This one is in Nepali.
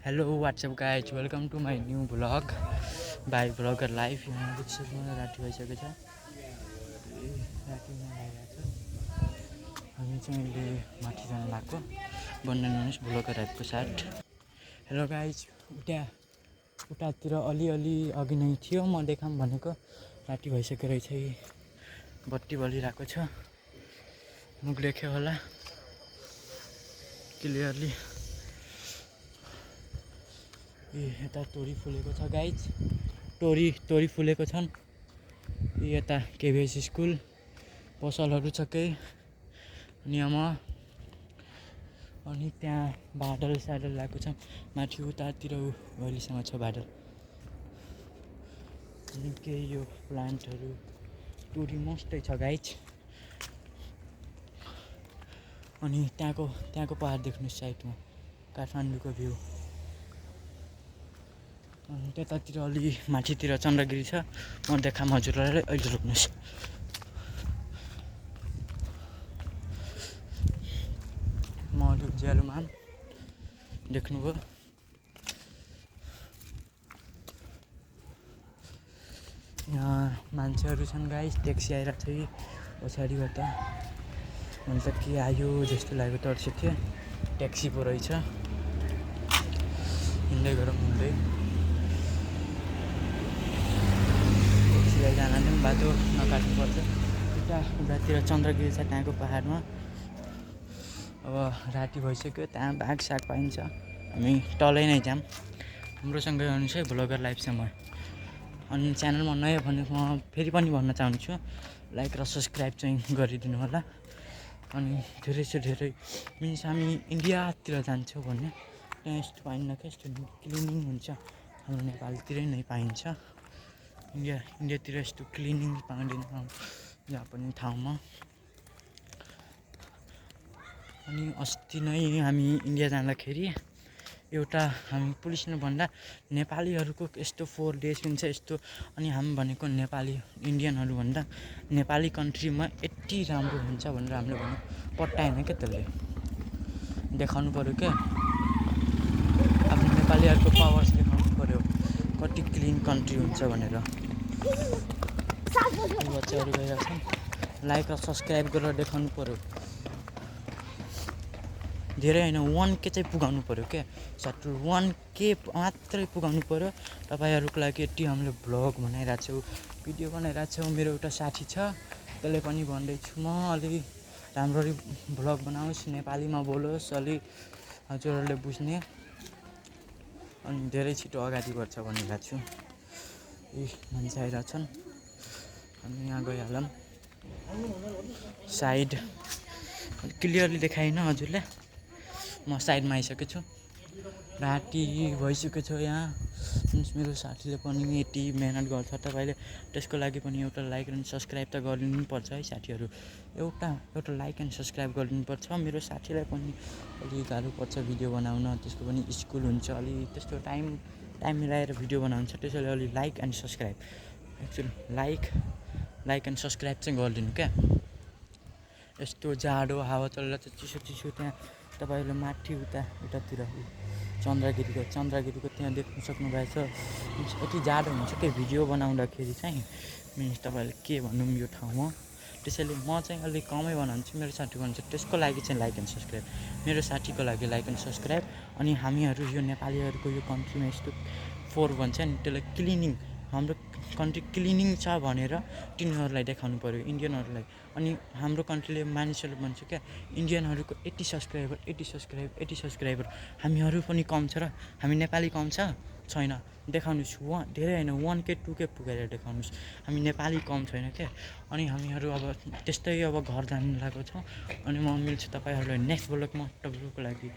Hello WhatsApp guys welcome to my new vlog by vlogger life. यहाँ बिचमा राति भइसकेको छ, रातिमा आइरहेको छ। हामी चाहिँ अहिले माथि जान लाग्यो बनाउनुहोस् भ्लगर लाइफको साथ। हेलो गाइज, उतातिर अलिअलि अघि नै थियो म देखाऊँ भनेको, राति भइसकेको रहेछ। बत्ती बलिरहेको छ, मुख देख्यो होला क्लियरली। यता तोरी फुलेको छ गाइज, तोरी फुलेको छन्। यता केभिएस स्कुल पसलहरू छ केही अनि त्यहाँ बादल सादल लागेको छ माथि उतातिर अहिलेसम्म छ बादल। अनि केही यो प्लान्टहरू टुरी मस्तै छ गाइज। अनि त्यहाँको पहाड देख्नुहोस् साइडमा, काठमाडौँको भ्यू। अनि त्यतातिर अलि माथितिर चन्द्रगिरी छ, म देखाऊँ हजुरलाई। अहिले रोक्नुहोस्। म अलि उज्यालोमा देख्नुभयो। यहाँ मान्छेहरू छन् गाइस, ट्याक्सी आइरहेको छ कि पछाडिबाट। मैले त के आयो जस्तो लाग्यो, तर्सेको थियो। ट्याक्सी पो रहेछ। हिँड्दै गरौँ हिँड्दै। ट्याक्सीलाई जान पनि बाटो नकाट्नुपर्छ। उतातिर चन्द्रगिरी छ, त्यहाँको पहाडमा। अब राति भइसक्यो, त्यहाँ बाघ साग पाइन्छ। हामी तलै नै जाऊँ। हाम्रोसँगै आउनुहोस् है भ्लगर लाइफसँग। अनि च्यानलमा नयाँ भने म फेरि पनि भन्न चाहन्छु, लाइक र सब्सक्राइब चाहिँ गरिदिनु होला। अनि धेरै से धेरै मिन्स हामी इन्डियातिर जान्छौँ भने त्यहाँ यस्तो पाइन्न क्या, यस्तो क्लिनिङ हुन्छ। हाम्रो नेपालतिरै नै पाइन्छ। इन्डियातिर यस्तो क्लिनिङ पाउँदैन जहाँ पनि ठाउँमा। अनि अस्ति नै हामी इन्डिया जाँदाखेरि एउटा हामी पुलिसले भन्दा नेपालीहरूको यस्तो 4 days हुन्छ यस्तो। अनि हामी भनेको नेपाली इन्डियनहरू भन्दा नेपाली कन्ट्रीमा यति राम्रो हुन्छ भनेर हामीले भन्नु पट्टाएन क्या। त्यसले देखाउनु पऱ्यो क्या, आफ्नो नेपालीहरूको पावर्स देखाउनु पऱ्यो, कति क्लिन कन्ट्री हुन्छ भनेर। बच्चाहरू गइरहेको छन्, लाइक र सब्सक्राइब गरेर देखाउनु पऱ्यो। धेरै होइन, 1K चाहिँ पुगाउनु पऱ्यो क्या। सट्टु 1K मात्रै पुगाउनु पऱ्यो। तपाईँहरूको लागि यति हामीले भ्लग बनाइरहेको छौँ, भिडियो बनाइरहेको छौँ। मेरो एउटा साथी छ, त्यसले पनि भन्दैछु म अलि राम्ररी भ्लग बनाओस्, नेपालीमा बोलोस्, अलि हजुरहरूले बुझ्ने, अनि धेरै छिटो अगाडि बढ्छ भनिरहेको छु। मान्छे आइरहेको छन्, अनि यहाँ गइहालौँ। साइड क्लियरली देखाइन हजुरले, म साइडमा आइसकेको छु। राति भइसकेको छ यहाँ। मेरो साथीले पनि यति मेहनत गर्छ, तपाईँले त्यसको लागि पनि एउटा लाइक एन्ड सब्सक्राइब त गरिदिनु पर्छ है साथीहरू। एउटा लाइक एन्ड सब्सक्राइब गरिदिनुपर्छ। मेरो साथीलाई पनि अलि गाह्रो पर्छ भिडियो बनाउन, त्यसको पनि स्कुल हुन्छ, अलि त्यस्तो टाइम मिलाएर भिडियो बनाउँछ। त्यसैले अलि like and subscribe, actually like and subscribe चाहिँ गरिदिनु क्या। यस्तो जाडो हावा चलिरहेको छ, चिसो त्यहाँ तपाईँले माथि उतातिर चन्द्रगिरीको त्यहाँ देख्नु सक्नुभएछ। यति जाडो हुन्छ कि भिडियो बनाउँदाखेरि चाहिँ, मिन्स तपाईँले के भनौँ यो ठाउँमा। त्यसैले म चाहिँ अलिक कमै बनाउँछु, मेरो साथी भन्छ। त्यसको लागि चाहिँ लाइक एन्ड सब्सक्राइब, मेरो साथीको लागि लाइक एन्ड सब्सक्राइब। अनि हामीहरू यो नेपालीहरूको यो कन्ट्रीमा यस्तो 4 भन्छ नि, त्यसलाई क्लिनिङ, हाम्रो कन्ट्री क्लिनिङ छ भनेर तिनीहरूलाई देखाउनु पऱ्यो, इन्डियनहरूलाई। अनि हाम्रो कन्ट्रीले मानिसहरूले भन्छ क्या, इन्डियनहरूको 80 सब्सक्राइबर, हामीहरू पनि कम छ र हामी नेपाली कम छैन। देखाउनुहोस्, धेरै होइन 1K 2K पुगेर देखाउनुहोस्, हामी नेपाली कम छैन क्या। अनि हामीहरू अब त्यस्तै अब घर जानु लागेको छौँ। अनि म मिल्छु तपाईँहरूलाई नेक्स्ट भ्लगमा, तपाईँहरूको लागि